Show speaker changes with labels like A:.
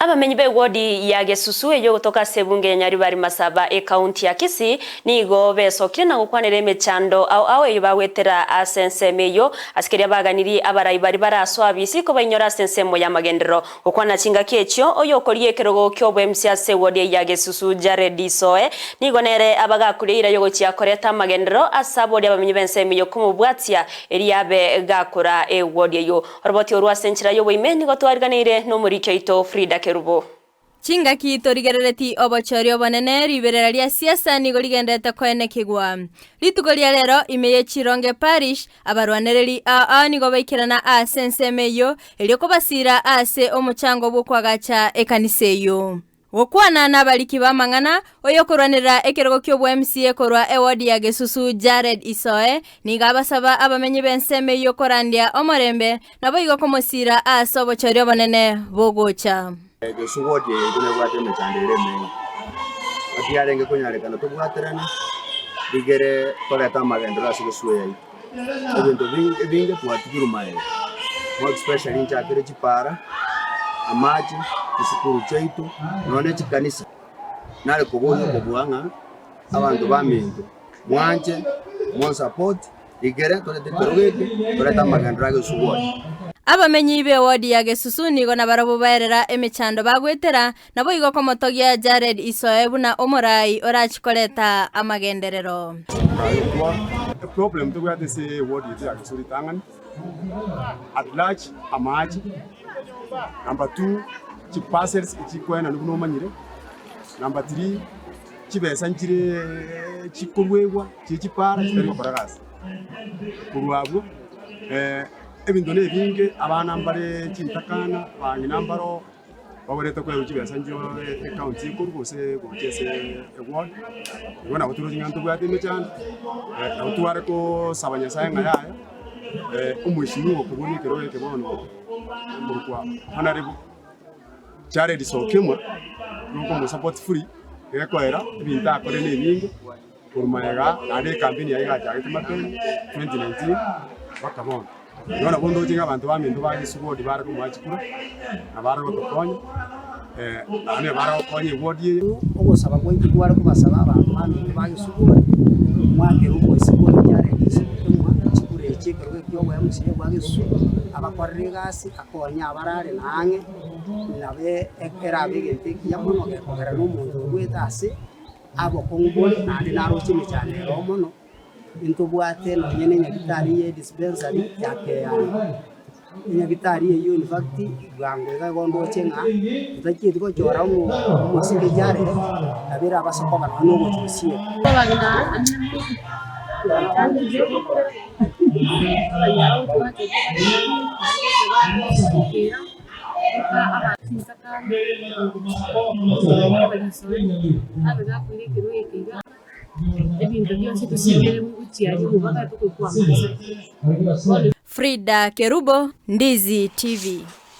A: Abamenyi b'ewodi ya Gesusu eyio gotoka ase ebunge ya Nyaribari Masaba ekaunti ya Kisii nigo besokire na gokwanera emechando ao ao eyio bagwetera ase ensemo eyio ase keria baganirie abarai baria barasoa abisi kobainyora ase ensemo y'amagenderero. Gokwana chingaki echio oyokorigia ekerogo ki'oboMC ase ewodi eyio ya Gesusu Jared Isoe nigo nere abagakuria eira yogochia koreta amagenderero ase abori abamenyi b'ensemo eyio komobwatia erio abe gakora ewodi eyio. Oroboti orwo ase enchera y'oboime nigo twariganeire nomoriki oito Frida Kerubo.
B: Chingaki torigerereti obochori obonene, riberera ria siasa nigo rigenderete koenekigwa. Rituko ria rero ime ye Chironge Parish, abarwanereri ao ao nigo baikerana ase ensemo eyio erio kobasiira ase omochango bw'okoagacha ekanisa eyio. Gokwana nabariki b'amang'ana, oyokorwanerera ekerogo ki'obo-MCA korwa ewodi ya Gesusu Jared Isoe, nigo abasaba abamenyi b'ensemo eyio korandia omorembe, naboigo komosiira ase obochori obonene bogocha.
C: Gesusu wodi eye yaito nebwate emechando ere emenge, but yarenge konyarekana tobwaterane rigere torete amagenderero ase Gesusu eye yaito. Ebinto ebinge twatigirwe magega, more especially nchakere chipara, amache, chisukuru chiaito, nonya ne chikanisa. Nare koboria okobua ng'a abanto baminto mwanche, monsupport, rigere torete ekerogo eke, torete amagenderero a Gesusu ward.
B: Abamenyi b'ewodi ya Gesusu nigo nabarabwo baerera emechando bagwetera, Naboigo komotogia Jared Isoe buna omorai orachi koreta amagenderero.
D: Eproblem tobwate ase eward yaito ya Gesuri ritang'ani, at large amache, number two chiparcels echikoenanwa buna omanyire, number three chibesa nchire chikoruegwa chie chipara chitari gokora gasi. Korwa abwo ebinto na ebinge abana mbare chintakana, abang'ina mbaro. Baborete koegwa chibesa nchio ecounty ekorwa gose gocha ase eward, igo nabo toroche ng'a ntobwate emechando, nabo tware kosaba Nyasaye ng'a yaya, omweshimiwa okobua ekerogo eke bono okorokwa Honourable Jared Sokemwa, tokomosupport fully, gekoera ebinto akore na ebinge. Korwa magega naende ekampeni yaye egachagete mapema 2019 mpaka bono. Igo nabo ndoche ng'a abanto baminto ba Gesu ward bare komoa chikura na bare gotokonya naende bare gokonya eward eye.
E: Ogosaba gwaito tware kobasaba abanto baminto ba Gesu ward, mwakere omoiseke oyo Jared Esokemwa chikura echi ekerogo ekio oboe omosinyo bwa Gesu, abakorere egasi akonye abarare na ang'e nabe erabe egento ekiya mono gekogera na omonto orwete ase. Abokong'u bore, naende naroche emechando ere oo mono, intobwate nonye na enyagitari ye dispensary ya Keyano. Enyagitari eyio in fact bwango iga igo ndoche ng'a totachieti gochora omo omosike Jared, nabo erabase koba nonye na ogochusia.
B: Frida Kerubo, Ndizi TV.